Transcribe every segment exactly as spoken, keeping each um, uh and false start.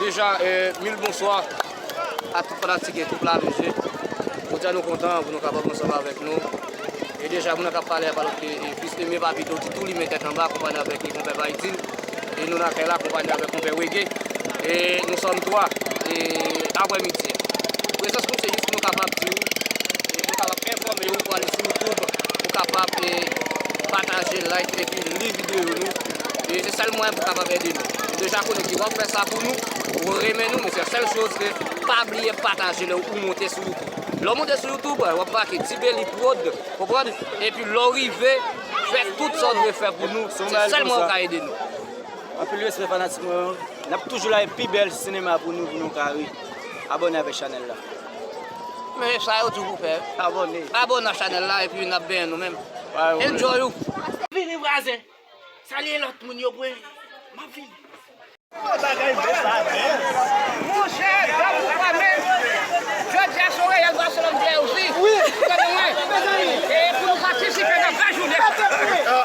Deja, eh, mil bonswa a tout fanatik e tout la mizik. Jodi a nou kontan pou nou kapab ansanm avèk nou. E deja, moun nan k ap pale a pa lòt ke, eh, Fils Aimé Papito, ki tou limen tèt anba, akonpanye avèk li, konpè Baydil. E nou nan kay la, akonpanye avèk konpè Reggae. E nous sommes trois, e aprè midi a. Prezans nou, se jis pou nou kapab di w, e nou kapab enfòme w pou ale sou YouTube, pou kapab, e pataje, like, epi li videyo nou. E se sèl mwayen pou kapab ede nou. Nou deja konnen ke w ap fè sa pou nou, ou renmen nou, men se sèl choz ke pa bliye pataje lè ou monte sou YouTube. Lè w monte sou YouTube, w ap make Tibeli Prod, konprann? Epi lè w rive, fè tout sa w dwe fè pou nou. Se sèl mwayen ou ka ede nou. Anpil respè fanatik mwen yo. N ap toujou lage pi bèl sinema pou nou, pou nou ka ri. Abòne avèk chanèl la. Men sa yo tou pou fè. Abòne. Abòne ak chanèl la epi n ap benyen nou menm. Enjoy ou. Vini vwazen. Salye lòt moun yo pou m ap vini. Bagay bèl sa, men. Monchè, gad ou pa men. Jodi a se yon reyèl Barcelone Player osi. Wi. Ou tande mwen? E pou nou patisipe nan bèl jounen sa.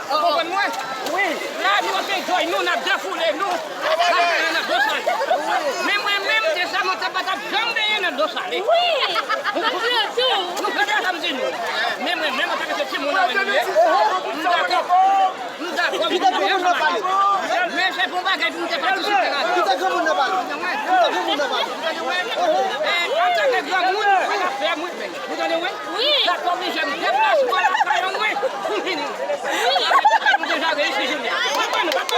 Ou konprann mwen? Wi. La nou ap enjoy nou, n ap defoule nou. N ap benyen nan dlo sale. Men mwen menm, de sa mwen ta pa t ap janm benyen nan dlo sale. Wi. Nou fè sa m di nou. Men mwen menm, antanke se timoun nan men nou ye, m dakò. M dakò, m dakò. Men se pou bagay pou m te patisipe la. Kite granmoun nan pale. Kite granmoun nan pale. Antanke granmoun, mwen ap fè mwen peye. Ou tande mwen? Wi. Sa t oblije m deplase mwen lakay mwen pou m vini. Wi. Nou deja reyisi jounen an. Konprann nou, pa pè.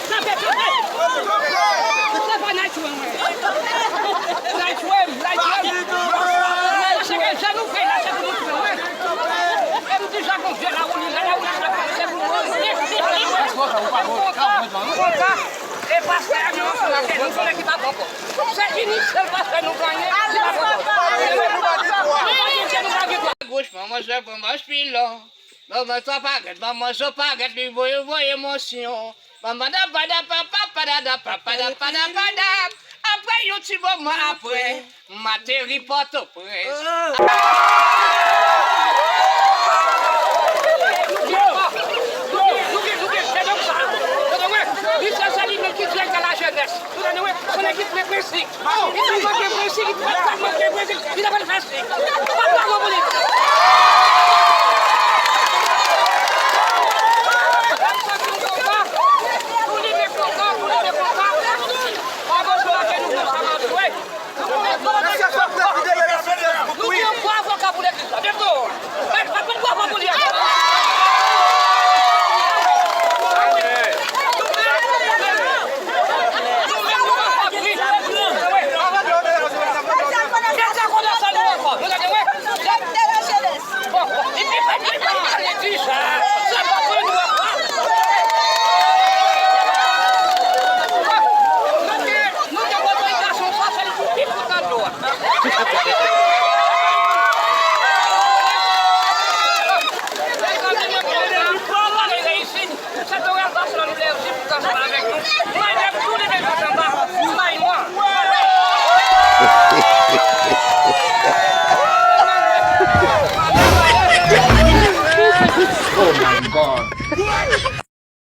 Kanpe, kanpe. Se pa n al tchwe mwen. N al tchwe m, n al tchwe m. Paske jan nou fè la, se pou nou tchwe mwen. E m di sa konfye la, ou li la, la, ou li la, se pou mwen. Konsa, konsa. E pastè a, nou ansanm avè nou, konnen ki pa bon ankò. Se inisyon pastè nou genyen, ki pa bon ankò. Goch, manman, jwè, manman, pilon. Manman, sa pa gèt, manman, sa pa gèt, li voye, voye monsyon. Manman, da, pa, da, pa, pa, pa, da, da, pa, pa, da, pa, da, pa, da. Apre yon ti moman apre, m ateri Pòtoprens. Nou gen, nou gen, nou gen, se nonm sa. Tande mwen, misye se li menm ki direktè lajenès. Ou tande mwen, se nèg ki plen prensip. Li pa manke prensip, li pa manke prensip, li pa fè sik. Bravo pou li. Pou li, men kontan, pou li, men kontan. Bravo pou la ke nou fè sa, mwen. Nou gen yon gwo avoka pou legliz la. Devan. Mèt, mèt, mèt, bravo pou li.